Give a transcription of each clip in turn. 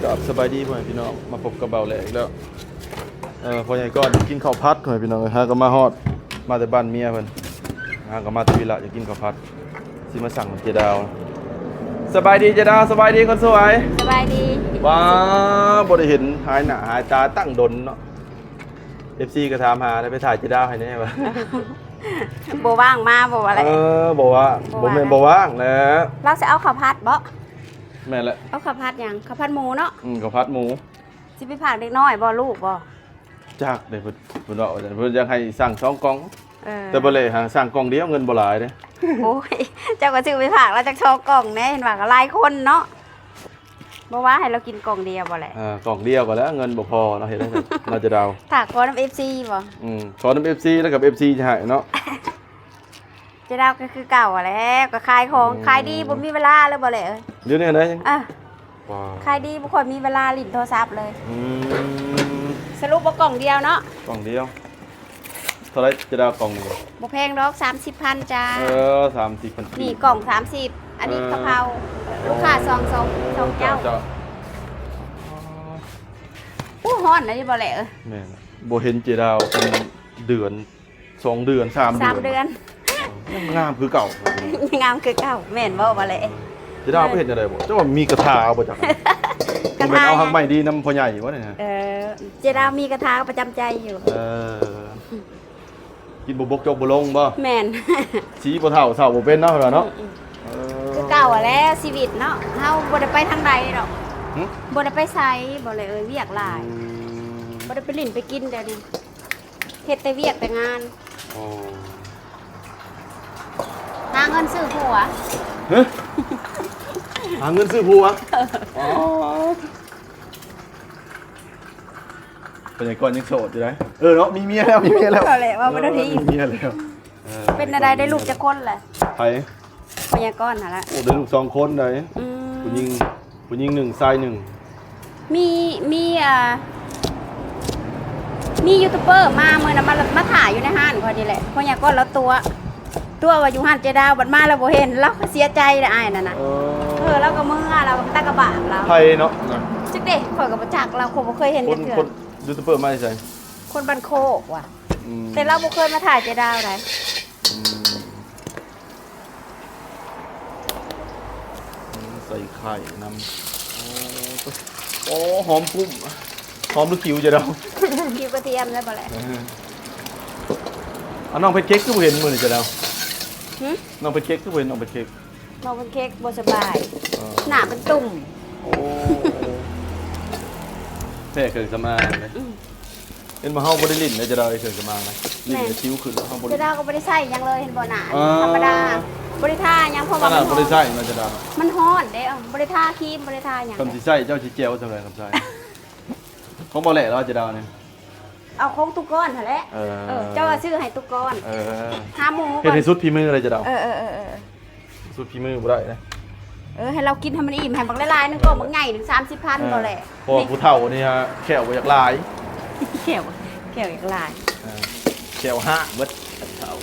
ກາບສະບາຍດີພໍ່ແມ່ພີ່ນ້ອງ ມາພົບກັບບ່າວແຫຼອີກແລ້ວ. ເອີ ພໍ່ໃຫຍ່ກ້ອນກິນເຂົ້າຜັດ ພໍ່ແມ່ພີ່ນ້ອງເອີຍ ຫາກໍມາຮອດ ມາແຕ່ບ້ານເມຍເພິ່ນ ຫາກໍມາແຕ່ວິລະ ຢາກກິນເຂົ້າຜັດ ຊິມາສັ່ງນຳເຈດາວ. ສະບາຍດີເຈດາວ ສະບາຍດີຄົນສວຍ ສະບາຍດີ. ວ້າ ບໍ່ໄດ້ເຫັນຫາຍໜ້າຫາຍຕາຕັ້ງດົນເນາະ ເອັຟຊີກໍຖາມຫາ ໄດ້ໄປຖ່າຍເຈດາວໃຫ້ແດ່ວ່າ ບໍ່ວ່າງມາບໍ່ວ່າແຫຼະ. ເອີ ບໍ່ວ່າງ ບໍ່ວ່າງ ບໍ່ແມ່ນບໍ່ວ່າງແຫຼະ ລາວຊິເອົາເຂົ້າຜັດບໍ່? ແມ່ນແຫຼະ ເອົາເຂົ້າຜັດຫຍັງ? ເຂົ້າຜັດໝູເນາະ. ອືມ ເຂົ້າຜັດໝູ. ຊິໄປຝາກເດັກນ້ອຍບໍ່ ລູກບໍ່? ຈັກເດ້ ເພິ່ນ ເພິ່ນເວົ້າວ່າ ເພິ່ນຢາກໃຫ້ສັ່ງສອງກ່ອງ. ເອີ ແຕ່ບໍ່ແລະຫາສັ່ງກ່ອງດຽວ ເງິນບໍ່ຫຼາຍເດ້. ໂອ້ຍ ເຈົ້າກໍຊື້ໄປຝາກລາວຈັກສອງກ່ອງແດ່ ເຫັນວ່າກໍຫຼາຍຄົນເນາະ. ບໍ່ວ່າໃຫ້ລາວກິນກ່ອງດຽວບໍ່ແຫຼະ? ເອີ ກ່ອງດຽວກໍແລ້ວ ເງິນບໍ່ພໍເນາະ ເຮັດໄດ້ເນາະເຈດາວ. ຖ້າຂໍນຳເອັຟຊີບໍ່? ອືມ ຂໍນຳເອັຟຊີ ແລ້ວກັບເອັຟຊີຈະໃຫ້ເນາະ. ເຈດາວກໍຄືເກົ່າຫັ້ນແຫຼະ ກໍຂາຍຂອງ ອືມ ຂາຍດີ ບໍ່ມີເວລາເລີຍບໍ່ແຫຼະເອີຍ? ດຽວນີ້ຫັ້ນໃດ? ເອີ ຂາຍດີ ບໍ່ຄ່ອຍມີເວລາຫຼິ້ນໂທລະສັບເລີຍ. ອືມ ສະຫຼຸບວ່າກ່ອງດຽວເນາະ? ກ່ອງດຽວ. ເທົ່າໃດເຈດາວກ່ອງນີ້? ບໍ່ແພງດອກ ສາມສິບພັນຈ້າ. ເອີ ສາມສິບພັນກີບ ນີ້ກ່ອງສາມສິບ ອັນນີ້ ເອີ ກະເພົາ. ລູກຄ້າສອງ ສອງ ສອງເຈົ້າ. ເຈົ້າ ເຈົ້າ. ໂອ້ ຮ້ອນນະນີ້ບໍ່ແຫຼະເອີຍ? ແມ່ນ ບໍ່ເຫັນເຈດາວເປັນເດືອນ ສອງເດືອນ ສາມເດືອນ ສາມເດືອນ ຍັງງາມຄືເກົ່າ ຍັງງາມຄືເກົ່າ. ແມ່ນບໍ່ ບໍ່ແຫຼະ? ເຈດາວໄປເຮັດແນວໃດບໍ່? ເຈົ້າວ່າມີກະຖາບໍ່ຈັກ? ກະຖາ ບໍ່ແມ່ນເອົາຮັກໄມ້ດີນຳພໍ່ໃຫຍ່ບໍ່ນີ້? ເອີ ເຈດາວມີກະຖາປະຈຳໃຈຢູ່. ເອີ ກິນບໍ່ບົກຈົກບໍ່ລົງບໍ່? ແມ່ນ ສີບໍ່ເຖົ້າ ເຖົ້າບໍ່ເປັນເນາະ ເນາະ. ອືມ ເອີ ຄືເກົ່າຫັ້ນແຫຼະ ຊີວິດເນາະ ເຮົາບໍ່ໄດ້ໄປທາງໃດດອກ. ຫຶ? ບໍ່ໄດ້ໄປໃສ ບໍ່ແຫຼະເອີຍ ວຽກຫຼາຍ. ອືມ ບໍ່ໄດ້ໄປຫຼິ້ນໄປກິນດຽວນີ້ ເຮັດແຕ່ວຽກແຕ່ງານ. ອໍ ຫາເງິນຊື້ຜົວ. ຫາເງິນຊື້ຜົວ. ອໍ ເປັນຫຍັງກ່ອນຍັງໂສດຢູ່ໃດ? ເອີເນາະ ມີເມຍແລ້ວ ມີເມຍແລ້ວ. ເອົາແຫຼະ ເວົ້າບໍ່ໄດ້ ມີເມຍແລ້ວ. ເອີ ເປັນແນວໃດ ໄດ້ລູກຈັກຄົນແຫຼະ? ໃຜ? ພະຍາກອນຫັ້ນລະ. ໂອ້ ໄດ້ລູກສອງຄົນໃດ. ອືມ ຜູ້ຍິງ ຜູ້ຍິງໜຶ່ງ ຊາຍໜຶ່ງ. ມີ ມີ ອ່າ ມີຢູທູບເບີມາມື້ນັ້ນ ມາ ມາຖ້າຢູ່ໃນຮ້ານຂ້ອຍນີ້ແຫຼະ. ພະຍາກອນລາວຕົວະ ຕົວະວ່າຢູ່ຮ້ານເຈດາວ ບັດມາລາວບໍ່ເຫັນ ລາວກໍເສຍໃຈແຫຼະ ອ້າຍນັ້ນນະ. ເອີ ເອີ ລາວກໍເມືອ ລາວກໍຕາກະບາບລາວ. ໃຜເນາະ? ຈັກເດ້ ຂ້ອຍກໍບໍ່ຈັກລາວ ຂ້ອຍບໍ່ເຄີຍເຫັນຈັກເທື່ອ. ຢູທູບເບີມາແຕ່ໃສ? ຄົນບ້ານໂຄກວ່າ. ອືມ ແຕ່ລາວບໍ່ເຄີຍມາຖ່າຍເຈດາວໃດ. ອືມ ອືມ ໃສ່ໄຂ່ນຳ. ໂອ້ ໂອ້ ຫອມກຸ້ມ ຫອມຫຼືຂິວເຈດາວ? ຂິວກະທຽມແລ້ວບໍ່ແຫຼະ. ເອີ ເອົາ ນ້ອງແພນເຄ້ກຄືບໍ່ເຫັນມື້ນີ້ເຈດາວ? ຫຶ? ນ້ອງແພນເຄ້ກຄືບໍ່ເຫັນ ນ້ອງແພນເຄ້ກ? ນ້ອງແພນເຄ້ກບໍ່ສະບາຍ. ເອີ ໜ້າເປັນຕຸ່ມ. ໂອ້ ແພ້ເຄື່ອງສຳອາງເດ້. ອືມ ເຫັນບໍ່ ເຮົາບໍ່ໄດ້ຫຼິ້ນເດ້ ຈະໄດ້ເຄື່ອງສຳອາງນະ. ແມ່ນ ຫຼິ້ນແລ້ວສິວຂຶ້ນ ເຮົາບໍ່ໄດ້ ຈະໄດ້ກໍບໍ່ໄດ້ໃຊ້ຫຍັງເລີຍ ເຫັນບໍ່ ໜ້າ ອ່າ ທຳມະດາ ບໍ່ໄດ້ທາຫຍັງ ເພາະວ່າ ຂະໜາດບໍ່ໄດ້ໃຊ້ນະ ຈະໄດ້ ມັນຮ້ອນເດ້. ເອີ ບໍ່ໄດ້ທາຄຣີມ ບໍ່ໄດ້ທາຫຍັງ. ຄັນຊິໃຊ້ ເຈົ້າຊິແຈ່ວສ່ຳໃດ ຄັນໃຊ້ ຂອງບໍ່ແຫຼະແລ້ວ ຈະໄດ້ນີ້. ເອົາຂອງຕຸກອນຫັ້ນແຫຼະ. ເອີ ເອີ ເຈົ້າວ່າຊື້ໃຫ້ຕຸກອນ. ເອີ ຫາໝູ ເຮັດໃຫ້ສຸດຝີມືເລີຍ ຈະໄດ້. ເອີ ເອີ ເອີ ເອີ ສຸດຝີມືບໍ່ໄດ້ເດ້. ເອີ ໃຫ້ລາວກິນໃຫ້ມັນອີ່ມ ໃຫ້ບັກຫຼາຍໆ ໜຶ່ງກ້ອງບັກໃຫຍ່ໜຶ່ງ ສາມສິບພັນ ເອີ ບໍ່ແຫຼະ. ເພາະວ່າຜູ້ເຖົ້ານີ້ແຂ້ວບໍ່ຢາກຫຼາຍ ແຂ້ວ ແຂ້ວຢາກຫຼາຍ. ເອີ ແຂ້ວຫ້າງເບິດເຖົ້າ.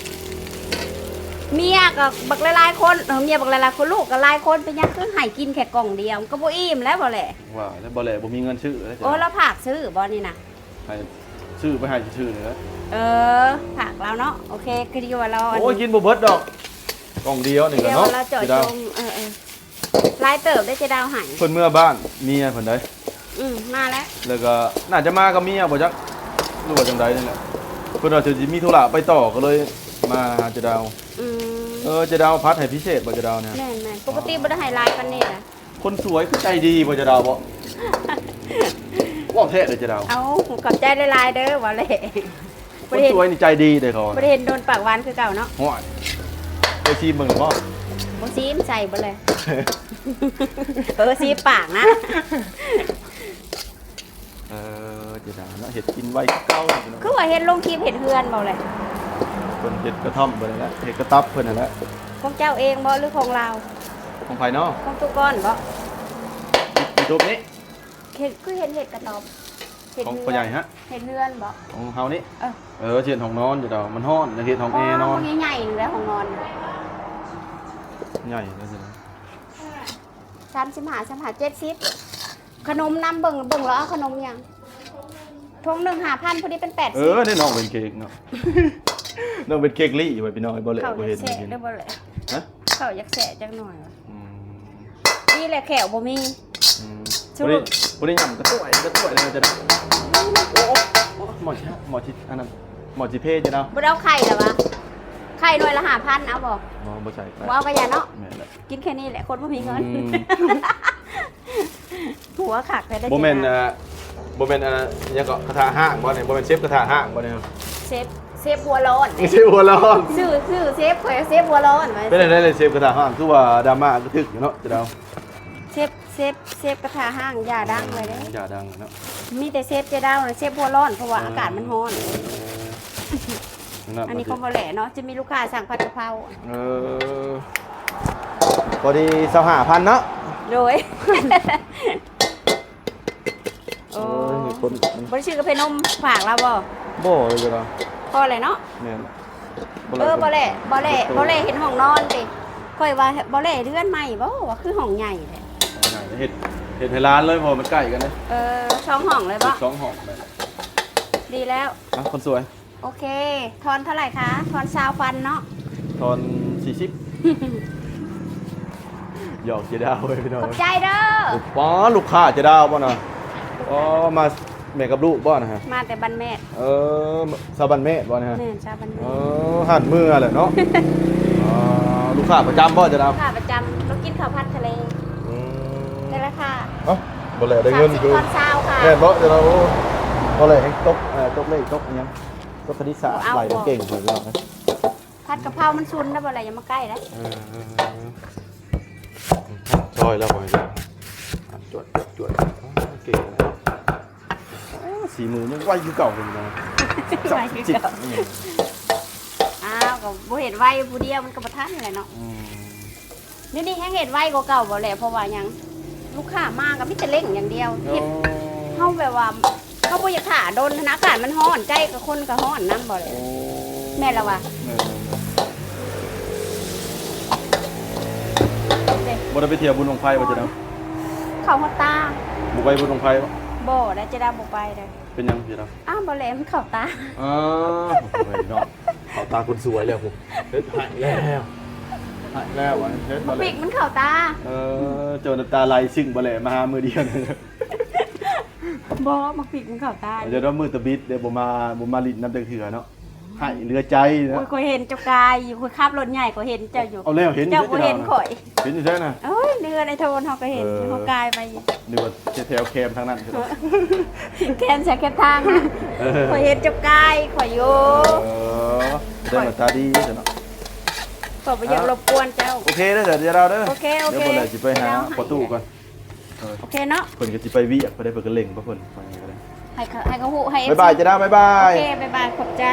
ເມຍກໍບັກຫຼາຍໆ ຄົນ ເອີ ເມຍບັກຫຼາຍໆ ຄົນ ລູກກໍຫຼາຍຄົນ ເປັນຫຍັງຄືໃຫ້ກິນແຄ່ກ່ອງດຽວ ມັນກໍບໍ່ອີ່ມແລ້ວ ບໍ່ແຫຼະ. ວ່າແລ້ວ ບໍ່ແຫຼະ ບໍ່ມີເງິນຊື້ແລ້ວ. ໂອ້ ລາວຝາກຊື້ບໍ່ນີ້ນະ? ໃຫ້ຊື້ໄປໃຫ້ຊື່ໆ ນີ້ແຫຼະ. ເອີ ຝາກລາວເນາະ. ໂອເຄ ຄືດີວ່າລາວ ໂອ້ຍ ກິນບໍ່ເບິດດອກ ກ່ອງດຽວນີ້ກໍເນາະ ລາວເຈາະຈົງ. ເອີໆ ຫຼາຍເຕີບໄດ໋ ເຈດາວໃຫ້. ເພິ່ນເມືອບ້ານເມຍເພິ່ນໄດ໋. ອືມ ມາແລ້ວ ແລ້ວກໍໜ້າຈະມາກັບເມຍບໍ່ຈັກ ຫຼືວ່າຈັ່ງໃດນີ້ແຫຼະ. ເພິ່ນວ່າຊິມີທຸລະໄປຕໍ່ ກໍເລີຍມາຫາເຈດາວ. ອືມ ເອີ ເຈດາວຜັດໃຫ້ພິເສດບໍ່ ເຈດາວນີ້? ແມ່ນໆ ປົກກະຕິບໍ່ໄດ້ໃຫ້ຫຼາຍປານນີ້ນະ. ຄົນສວຍຄືໃຈດີບໍ່ ຈະດາວບໍ່? ເວົ້າແທ້ເດີ ຈະດາວ. ເອົາ ຂອບໃຈຫຼາຍໆເດີ ວ່າແຫຼະ. ຄົນສວຍນີ້ໃຈດີເດ້ເຂົາ. ບໍ່ໄດ້ເຫັນດົນປາກຫວານຄືເກົ່າເນາະ. ໂອ້ຍ ໄປຊີມເບິ່ງແລ້ວບໍ່? ບໍ່ຊີມ ໃສ່ເບິດເລີຍ. ເອີ ຊີມປາກນະ. ເອີ ຈະດາວເນາະ ເຮັດກິນໄວຄືເກົ່າ. ຄືວ່າເຫັນລົງຄລິບເຮັດເຮືອນບໍ່ແຫຼະ? ເພິ່ນເຮັດກະທ່ອມເພິ່ນຫັ້ນແຫຼະ ເຮັດກະຕັບເພິ່ນຫັ້ນແຫຼະ. ຂອງເຈົ້າເອງບໍ່ ຫຼືຂອງລາວ? ຂອງໃຜເນາະ? ຂອງຕຸກອນບໍ່? ຢູທູບນີ້. ເຮັດ ຄືເຫັນເຮັດກະຕ໊ອບ ເຮັດ ຂອງພໍ່ໃຫຍ່ຫະ? ເຮັດເຮືອນບໍ່? ຂອງເຮົານີ້. ເອີ ເອີ ຊິເຮັດຫ້ອງນອນຢູ່ດອກ ມັນຮ້ອນ ຢາກເຮັດຫ້ອງແອນອນ. ໃຫຍ່ໆ ຢູ່ແລ້ວຫ້ອງນອນ ໃຫຍ່ແລ້ວຊິນະ. ສາມສິບຫ້າ ສາມສິບຫ້າ ເຈັດສິບ. ຂະໜົມນຳ ເບິ່ງ ເບິ່ງແລ້ວເອົາຂະໜົມຫຍັງ? ຖົງໜຶ່ງຫ້າພັນ ພໍດີເປັນແປດສິບ. ເອີ ໄດ້ນ້ອງເປັນເຄ້ກເນາະ ນ້ອງເປັນເຄ້ກລີ້ໄວ້ພີ່ນ້ອງ ບໍ່ແຫຼະ ເຂົາ ບໍ່ເຫັນ ຢາກແຊະ ກິນ ເດີບໍ່ແຫຼະ. ຮະ? ເຂົາຢາກແຊະຈັກໜ່ອຍວ່າ. ອືມ ນີ້ແຫຼະແຂ້ວບໍ່ມີ. ອືມ ສະຫຼຸບ ບໍ່ໄດ້ ບໍ່ໄດ້ຫຍັງ ກະຕ້ວຍ ກະຕ້ວຍແລ້ວຈະໄດ້. ໂອ້ ໂອ້ ໂອ້ ໝໍຊິ ໝໍຊິ ອັນນັ້ນ ໝໍຊິເພຈະເອົາ. ບໍ່ໄດ້ເອົາໄຂ່ລະວະ? ໄຂ່ໜ່ວຍລະຫ້າພັນ ເອົາບໍ່? ບໍ່ ບໍ່ໃສ່ ບໍ່ເອົາກະຢ່າເນາະ. ແມ່ນແຫຼະ ກິນແຄ່ນີ້ແຫຼະ ຄົນບໍ່ມີເງິນ. ອືມ ຫົວຄັກແທ້ ບໍ່ແມ່ນ ເອີ ບໍ່ແມ່ນ ອັນ ຫຍັງເກາະ ກະທະຮ້າງບໍ່ນີ້? ບໍ່ແມ່ນເຊຟກະທະຮ້າງບໍ່ນີ້? ເຊຟ ເຊຟຫົວຮ້ອນ ເຊຟຫົວຮ້ອນ. ຊື່ ຊື່ເຊຟ ຂ້ອຍເຊຟຫົວຮ້ອນ. ເປັນຈັ່ງໃດເລີຍ ເຊຟກະທະຮ້າງ ຄືວ່າດຣາມາກະທຶກຢູ່ເນາະ ຈະເດົາ. ເຊຟ ເຊຟ ເຊຟກະທະຮ້າງ ຢ່າດັງເລີຍເດ້ ຢ່າດັງເນາະ. ມີແຕ່ເຊຟຈະເດົາ ເຊຟຫົວຮ້ອນ ເພາະວ່າອາກາດມັນຮ້ອນ. ເອີ ອັນນີ້ຂອງບໍ່ແຫຼະເນາະ ຈະມີລູກຄ້າສັ່ງຜັດກະເພົາ. ເອີ ພໍດີຊາວຫ້າພັນເນາະ. ໂດຍ ໂອ້ ໂອ້ຍ ຄົນ ບໍ່ໄດ້ຊື້ກາເຟນົມຝາກລາວບໍ່? ບໍ່ເລີຍລາວ ພໍແຫຼະເນາະ. ແມ່ນ ເອີ ບໍ່ແຫຼະ ບໍ່ແຫຼະ ບໍ່ແຫຼະເຫັນຫ້ອງນອນຕິ ຂ້ອຍວ່າບໍ່ແຫຼະເຮືອນໃໝ່ບໍ່ ວ່າຄືຫ້ອງໃຫຍ່ແທ້. ເຮັດ ເຮັດໃຫ້ຫຼານເລີຍ ເພາະວ່າມັນໃກ້ກັນເດ້. ເອີ ສອງຫ້ອງເລີຍບໍ່? ສອງຫ້ອງ ແມ່ນ ດີແລ້ວ. ອ່ະ ຄົນສວຍ ໂອເຄ ທອນເທົ່າໃດຄະ? ທອນຊາວພັນເນາະ. ທອນສີ່ສິບ. ຫຍອກເຈດາວເວີຍພີ່ນ້ອງ ຂອບໃຈເດີ. ໂອ້ ປ້າ ລູກຄ້າເຈດາວບໍ່ນະ? ອໍ ມາແມ່ກັບລູກບໍ່ນະ? ມາແຕ່ບ້ານແມດ. ເອີ ຊາວບ້ານແມດບໍ່ນະ? ແມ່ນ ຊາວບ້ານແມດ. ເອີ ຫັ້ນເມືອແຫຼະເນາະ. ອໍ ລູກຄ້າປະຈຳບໍ່ເຈດາວ? ລູກຄ້າປະຈຳ ລາວກິນເຂົ້າຜັດທະເລ. ອືມ ແຕ່ລະຄ່າ ເອົ້າ ບໍ່ແລໄດ້ເງິນຄື ຕອນເຊົ້າຄ່ະ. ແມ່ນບໍ່ເຈດາວ? ໂອ້ ບໍ່ແລແຮ່ງຕົກ ເອີ ຕົກເລກຕົກຫຍັງ ຕົກຄະນິດສາດ ເອົາ ໄລ່ບໍ່ເກັ່ງເລີຍພີ່ນ້ອງ. ຜັດກະເພົາມັນຊຸນນະ ບໍ່ແລຢ່າມາໃກ້ເດີ. ເອີ ເອີ ເອີ ຊອຍແລ້ວບໍ່ໃຫ້ ຈວດ ຈວດ ເກັ່ງເນາະ. ໂອ້ ສີມືຍັງໄວຄືເກົ່າຢູ່ເນາະ. ໄວຄືເກົ່າ. ອືມ ອ້າວ ກໍບໍ່ເຮັດໄວຜູ້ດຽວມັນກໍບໍ່ທັນແຫຼະເນາະ. ອືມ ດຽວນີ້ແຮ່ງເຮັດໄວກວ່າເກົ່າບໍ່ແຫຼະ ເພາະວ່າຫຍັງ ລູກຄ້າມາກໍມີແຕ່ເລັ່ງຢ່າງດຽວ. ໂອ້ ເຮັດ ເຮົາແບບວ່າ ເຮົາບໍ່ຢາກຖ້າດົນຫັ້ນນະ ອາກາດມັນຮ້ອນ ໃຈກັບຄົນກໍຮ້ອນນຳບໍ່ແຫຼະ. ໂອ້ ແມ່ນລະວະ. ແມ່ນໆໆ ເດ້ ບໍ່ໄດ້ໄປທ່ຽວບຸນບັ້ງໄຟບໍ່ເຈດາວ? ເຂົ້າຮອດຕາ. ບໍ່ໄປບຸນບັ້ງໄຟບໍ່? ບໍ່ໄດ໋ ເຈດາບໍ່ໄປເດ້. ເປັນຫຍັງເຈດາວ? ອ້າວ ບໍ່ແລມັນເຂົ້າຕາ. ອ້າວ ໂອ້ຍເນາະ ເຂົ້າຕາຄົນສວຍແລ້ວພຸ້ນ. ເຮັດໃຫ້ແລ້ວ ໃຫ້ແລ້ວ ເຮັດ ບັກປິກມັນເຂົ້າຕາ. ເອີ ເຈົ້ານ້ຳຕາໄຫຼຊຶ້ງບໍ່ແລ ມາຫາມື້ດຽວ. ບໍ່ ບັກປິກມັນເຂົ້າຕາ. ເຈົ້າເນາະ ມື້ຕະບິດເດ້ ບໍ່ມາ ບໍ່ມາຫຼິ້ນນຳຈັກເທື່ອເນາະ. ໃຫ້ເຫຼືອໃຈນະ. ໂອ້ຍ ຂ້ອຍເຫັນເຈົ້າກາຍຢູ່ ຂ້ອຍຂັບລົດໃຫຍ່ ຂ້ອຍເຫັນເຈົ້າຢູ່. ເອົາແລ້ວ ເຫັນ ເຈົ້າບໍ່ເຫັນຂ້ອຍ. ເຫັນຢູ່ໃສນະ? ໂອ້ຍ ເຮືອນໄອ້ໂທນເຮົາກໍເຫັນ. ເອີ ເຮົາກາຍໄປຢູ່. ນຶກວ່າແຖວແຄມທາງນັ້ນ. ແຄມໃສ ແຄມທາງນະ. ເອີ ຂ້ອຍເຫັນເຈົ້າກາຍຂ້ອຍຢູ່. ເອີ ແສດງວ່າຕາດີຊັ້ນເນາະ. ຂ້ອຍບໍ່ຢາກລົບກວນເຈົ້າ. ໂອເຄເດີ ເດີດາວເດີ. ໂອເຄ ໂອເຄ ດຽວບໍ່ແລຊິໄປຫາພໍ່ຕູ້ກ່ອນ. ເອີ ໂອເຄເນາະ. ເພິ່ນກໍຊິໄປວຽກ ເພິ່ນໄດ້ ເພິ່ນກໍເລັ່ງໄປເພິ່ນ ໄປກໍໄດ້. ໃຫ້ເຂົາ ໃຫ້ເຂົາຮູ້ ໃຫ້ ບາຍບາຍ ເຈົ້າດາວ ບາຍບາຍ. ໂອເຄ ບາຍບາຍ ຂອບໃຈ.